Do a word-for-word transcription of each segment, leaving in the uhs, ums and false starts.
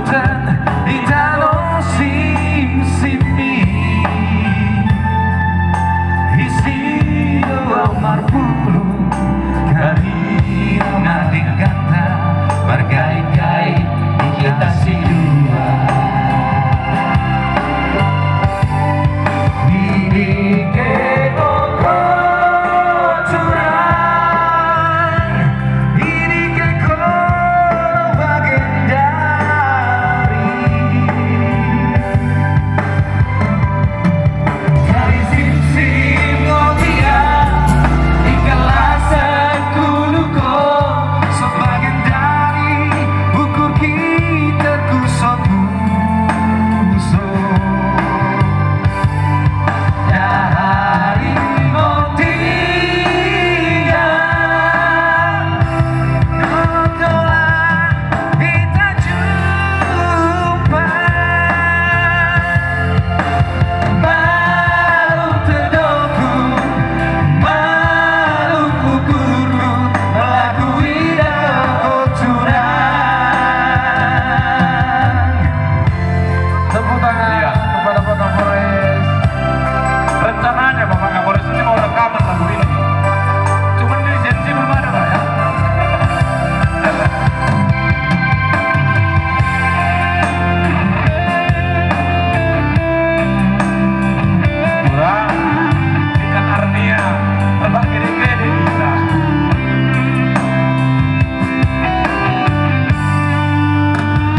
I tanoh Simsim i, i Sidoarjo marpulung karina madeng ganta margait-gait i kita sidua. Idi ke ko turang, idi ke ko bagendari. Dari Simsim ngo dia, i kelasen kunu ko, so bagendari ukur kita ku so puso. Dahari ngo dia, ngo dola kita jumpa. Malum tedokku, malum ukurku, melaku idah ko turang. Tepuk tangan, iya, kepada Pak Kapolres. Rencananya Bapak Kapolres ini mau rekaman lagu ini. Cuman lisensi belum ada, Pak, ya. Kurang, ikan arnia, terbang gede-gede bisa.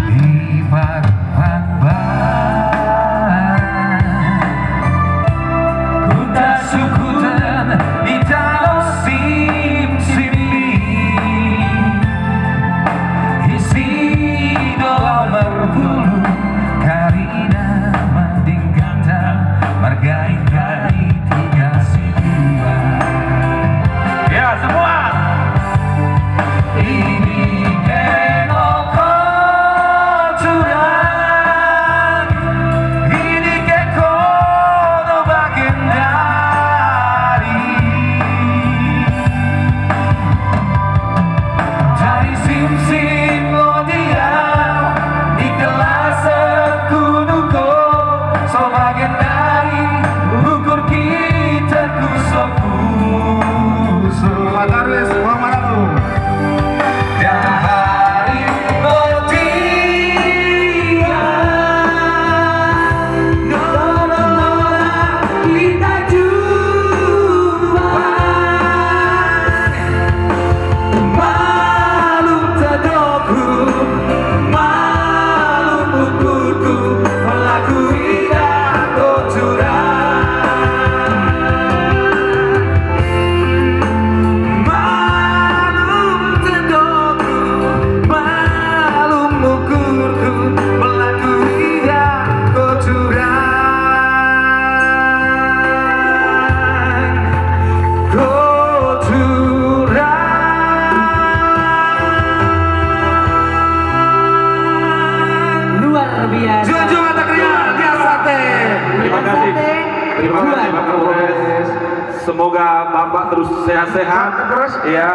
Ipak Pakbaran, kuta Sukuten i tanoh Simsim i, i Sidoarjo marpulung karina madeng ganta margait-gait i kita sidua. Ya, semua. Idi ke ngo ko turang, idi ke ko bagendari. Dari Simsim ngo dia, i kelasen kunu ko, so bagendari ukur kita ku so puso. Pak Tarlis, Muhammad Abu. Dahari ngo dia, ngo dola kita jumpa. Malum tedokku, malum ukurku, melaku idah ko turang. Malum tedokku, malum ukurku, melaku idah ko turang. Ko turang. Luar biasa. Jujur kata kriya, biasa te. Terima kasih. Terima kasih, Pak Kapolres. Semoga Bapak terus sehat-sehat. Terus. Ya.